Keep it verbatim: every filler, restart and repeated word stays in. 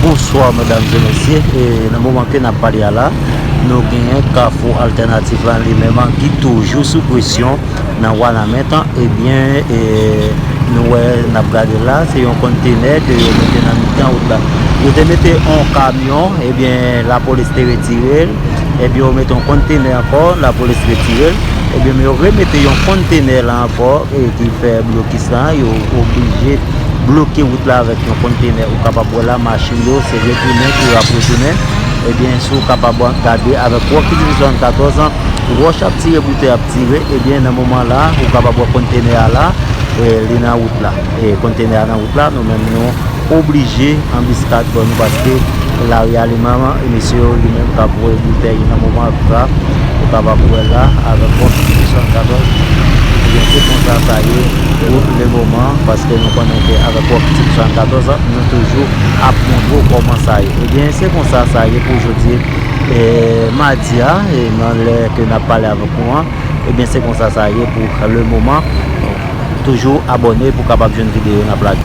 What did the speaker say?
Bonswa medam e mesye. E nan moman ke n ap pale a la, nou genyen Kafou Altènatif la li menm ki toujou sou presyon nan Wanament. Ebyen, e, nou wè, n ap gade la, se yon kontenè ke yo mete nan mitan wout la. Yo te mete yon kamyon, ebyen lapolis te retire l. Ebyen yo mete yon kontenè ankò, lapolis retire l. Ebyen yo remete yon kontenè la ankò, e ki fè blokis la, yo oblije bloke wout la avèk yon kontenè. Ou kapab wè la, machin yo se retounen ke y ap retounen. Ebyen si w kapab gade avèk wòch ki tire swasannkatòz an, wòch ap tire, boutèy ap tire. Ebyen nan moman la, ou kapab wè kontenè a la, e, li nan wout la. E kontenè a nan wout la, nou menm nou oblije anbiskad bò nou, paske lari a li menm, e mesye yo li menm k ap voye boutèy nan moman sa. Ou kapab wè la avèk wòch ki tire swasannkatòz. Ebyen se konsa sa ye pou le moman, paske nou konnen ke avèk wòch ki tire swasannkatòz an, nou toujou ap montre w kòman sa ye. Ebyen se konsa sa ye pou jodi, e, madi a, e nan lè ke n ap pale avèk ou an. Ebyen se konsa sa ye pou le moman. Toujou abòne pou kapab jwenn videyo n ap lage.